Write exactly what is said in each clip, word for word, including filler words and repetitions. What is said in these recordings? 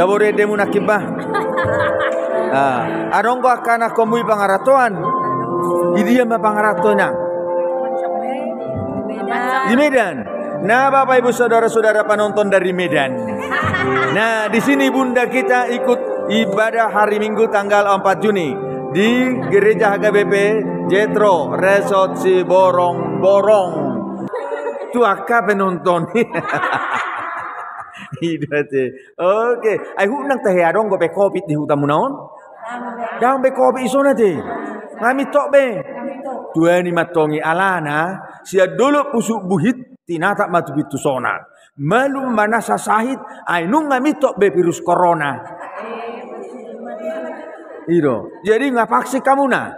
Tabo dede mu nangkin bah. Ah, adong do angka anakhonmu i pangarantoan. Di dia ma pangaranto, Inang? Di Medan. Nah, Bapak Ibu Saudara-saudara penonton dari Medan. Nah, di sini Bunda kita ikut ibadah hari Minggu tanggal empat Juni di Gereja H K B P Jetro Resort Siborong-borong. Tu angka penonton. I do ate. Oke. Ai huhut nang tahe adong dope covid di hutamuna on? Ndang be covid i son ate. Nga mintop be. Tuani ma antong i alana sian dolok Pusuk Buhit tinatap ma tu pintu sona. Malum ma na sasahit, ai nunga mintop be virus corona. I do. Jadi nga vaksin hamuna?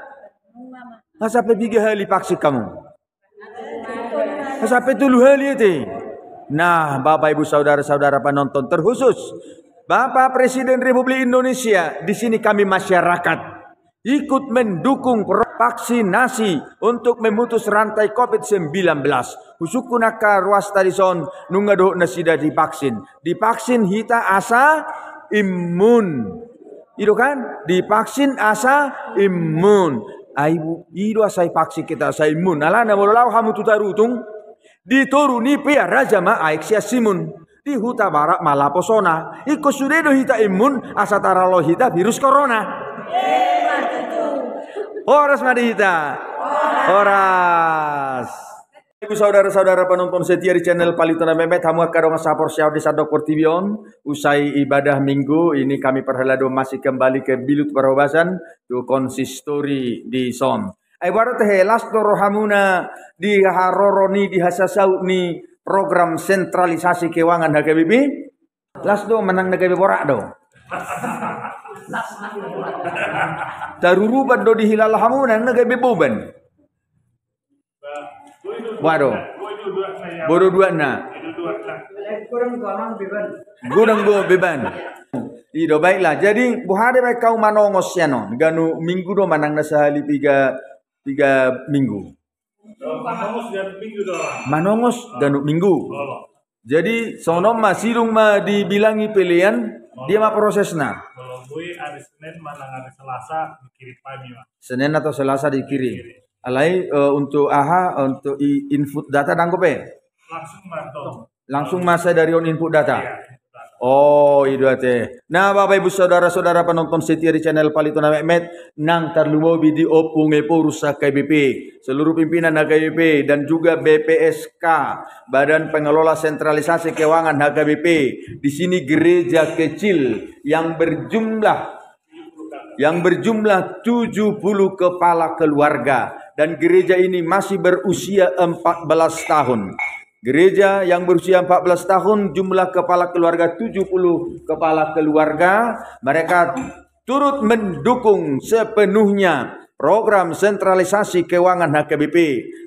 Nga sampe piga hali vaksin hamu? Sampe tolu hali ate. Nah, Bapak Ibu Saudara-saudara penonton, terkhusus Bapak Presiden Republik Indonesia, di sini kami masyarakat ikut mendukung pro-, vaksinasi untuk memutus rantai covid sembilan belas. Husungkun angka ruas tadi son nunga dohot nasida divaksin. Divaksin hita asa imun. I do kan? Divaksin asa imun. Ai bu-, i do asa divaksin hita asa imun. Alana molo laho hamu tu Tarutung, di toru ni Pea Raja ma aek sian Simun. Di Hutabarat ma laposona. Ingkon sude do hita imun asa taralo hita virus corona. Horas ma di hita. Horas. Ibu saudara-saudara penonton setia di channel Palito na Metmet, hamu angka dongan saporseaon di sandok portibi on, usai ibadah Minggu ini kami parhalado masih kembali ke Bilut Parhobasan, tu konsistori di son. Ai boha do tahe, las do rohamuna di haroro ni, di hasasaut ni program sentralisasi keuangan H K B P? Las do manang na gabe borak do? Tarurupan do dihilala hamu nang na gabe boban. Waduh. Bodo duana. Godang do beban. I do, baiklah. Jadi boha do baen hamu manongos sian on? Ganup Minggu do manang na sahali piga, piga Minggu? Manongos ganup Minggu do. Manongos ganup Minggu. Jadi songon on ma, sidung ma dibilangi pelean, dia ma prosesna. Molo boi ari Senin manang ari Selasa dikirim hami ma. Senin atau Selasa dikirim. Alai, eh, untuk aha, untuk i-, input data ndang dope? Langsung ma antong. Langsung ma sadari on input data? Iya, input data. Oh, i do ate. Nah, Bapak Ibu saudara-saudara penonton setia di channel Palito na Metmet, nang tarlumobi di Ompung Ephorus H K B P, seluruh pimpinan H K B P, dan juga B P S K, Badan Pengelola Sentralisasi Keuangan H K B P. Di sini gereja kecil yang berjumlah, yang berjumlah tujuh puluh kepala keluarga, dan gereja ini masih berusia empat belas tahun. Gereja yang berusia empat belas tahun, jumlah kepala keluarga tujuh puluh kepala keluarga, mereka turut mendukung sepenuhnya program sentralisasi keuangan H K B P.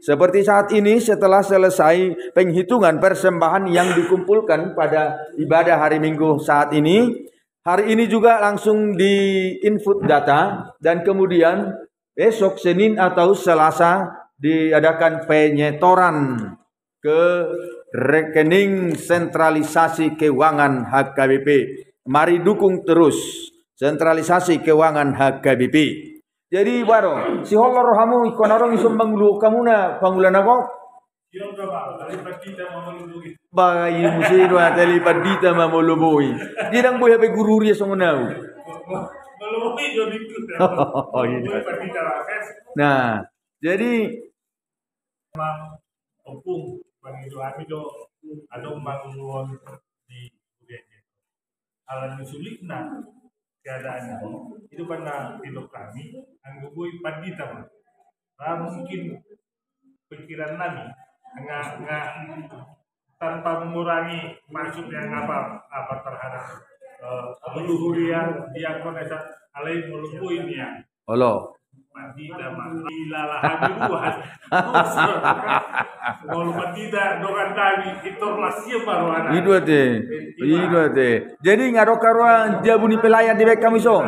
Seperti saat ini, setelah selesai penghitungan persembahan yang dikumpulkan pada ibadah hari Minggu saat ini, hari ini juga langsung di-input data, dan kemudian besok Senin atau Selasa diadakan penyetoran ke rekening sentralisasi keuangan H K B P. Mari dukung terus sentralisasi keuangan H K B P. Jadi, boha, sihol rohamu, ingkon adong ison manguluhon hamuna pangula na gok? Bagai muse do ate, lipat dita ma molo boi. Dia ndang boi hape guru huria songon au. Nah, jadi Mang Ompung, pangido hami do adong manguluhon di huria i. Ala ni sulitna keadaan i, i do pangido hami, anggo boi pandita ma. Ra mungkin pikiran nami, nga, nga tanpa mengurangi maksud yang apa, apa terhadap, eh, guru huria, diakon, esa, alai molo boi nian. Olo. Pandita ma, ilala hami ruas. Molo pandita dongan nami, pintor las ia ma rohana. I do ate. I do ate. Jadi nga adong roha jabu ni pelayan dibaen hamu ison?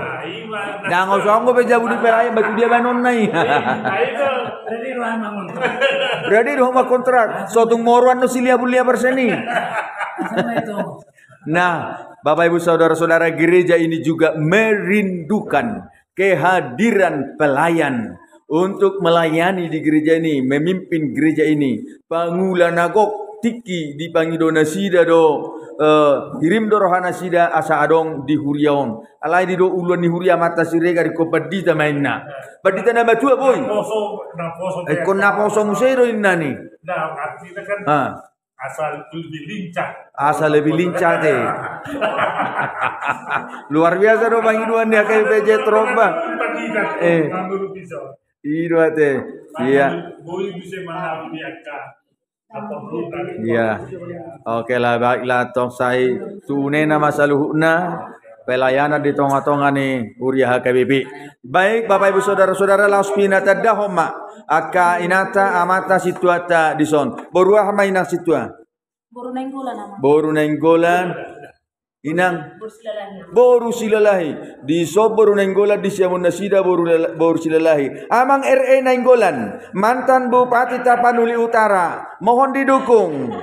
Ndang songon on dope jabu ni pelayan, batu dia baenonna i. Berarti roha mangontrak. Berarti roha mangontrak. So tung molo annon si Liabun Liaparsen i. Nah, Bapak, Ibu, Saudara-saudara, gereja ini juga merindukan kehadiran pelayan untuk melayani di gereja ini, memimpin gereja ini. Pangula na gok, tingki dipangido nasida do, eh, hirim do roha nasida asa adong di huria on. Alai didok uluan ni huria Amanta Siregar, ingkon pandita ma inna. Pandita na matua, boi. Naposo, naposo. Eh, ingkon naposo muse do inna ni. Nah, artina kan, ah, asa lebih lincah. Asa lebih lincah, te. Luar biasa do pangidoan ni H K B P Jetro, Pak. Pandita, eh, menurut bisa. I do, te. Iya. Boi bisa mengaruhi angka. Iya. Oke lah, baiklah, tong sai tu unena ma saluhutna pelayanan di tonga-tonga ni huria H K B P. Baik, Bapak, Ibu, Saudara-saudara, laos pinatandahon ma angka inanta, amanta, sintuanta dison. Boru aha ma, Inang, sintua? Boru Nainggolan, Amang. Boru Nainggolan. Inang? Boru Silalahi. Boru Silalahi. Dison Boru Nainggolan, di siamun nasida Boru Lala-, Boru Silalahi. Amang R E Nainggolan, mantan Bupati Tapanuli Utara, mohon didukung.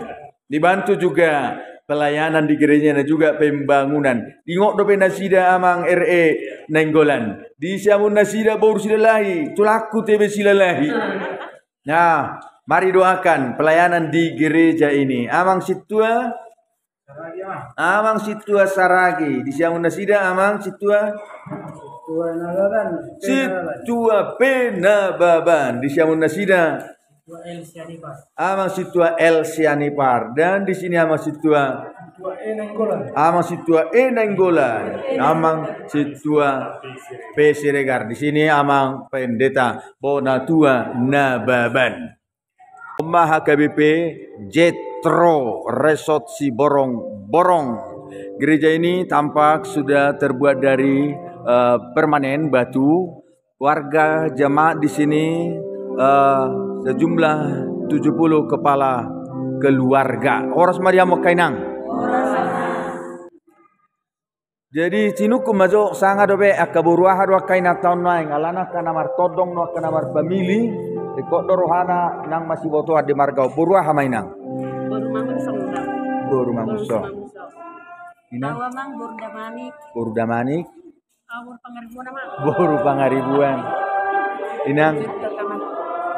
Dibantu juga pelayanan di gerejana, juga pembangunan. Diingot dope nasida Amang R E Nainggolan. Di siamun nasida Boru Silalahi, tulangku T B Silalahi. Nah, mari doakan pelayanan di gereja ini. Amang sintua? Amang sintua Saragi, di siamun nasida Amang sintua? Sintua Nababan, P. Nababan. Sintua P. Nababan, di siamun nasida? Sintua L. Sianipar. Amang sintua L. Sianipar. Dan di sini Amang sintua? Sintua E. Nainggolan. Amang sintua E. Nainggolan. Amang sintua P. Siregar. Di sini Amang Pendeta Bonatua Nababan. Oma H K B P Jetro Resort Siborong-borong. Gereja ini tampak sudah terbuat dari, eh, permanen batu. Warga jemaat di sini, eh, sejumlah tujuh puluh kepala keluarga. Horas ma di hamu angka inang. Jadi, tinungkun ma jo, sanga dope angka boru aha do angka inanta on nuaeng, alana angka na martondong do, angka na marpamili, ringkot do rohana nang masibotoan di marga on. Boru aha ma, Inang? Boru Mangunsong. Boru Mangunsong. Boru Mangunsong. Inang? Au, Amang, boru Damanik. Boru Damanik. Au, boru Pangaribuan, Amang. Boru Pangaribuan. Inang?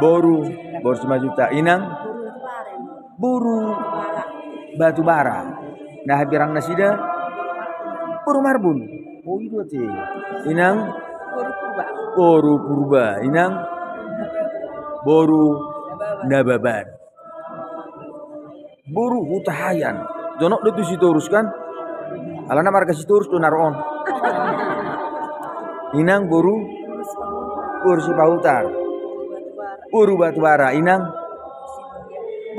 Boru, Boru Simanjuntak. Inang? Boru Batubara. Boru Batubara. Nah, birang nasida? Boru Marbun. Oh, i do, te. Inang? Boru Purba. Boru Purba. Inang? Boru Nababan. Boru Hutahaean. Jonok do tu Sitorus, kan? Alana marga Sitorus do na ro on. Inang? Boru? Boru Sipahutar. Boru Batubara. Inang?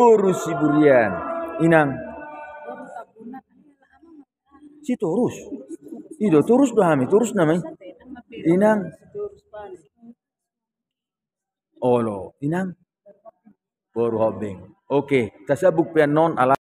Boru Siburian. Inang? Sitorus. I do, Torus do hami, Torus nama i. Inang? Olo, Inang? Boru Hombing. Oke, tasabuk pe annon ala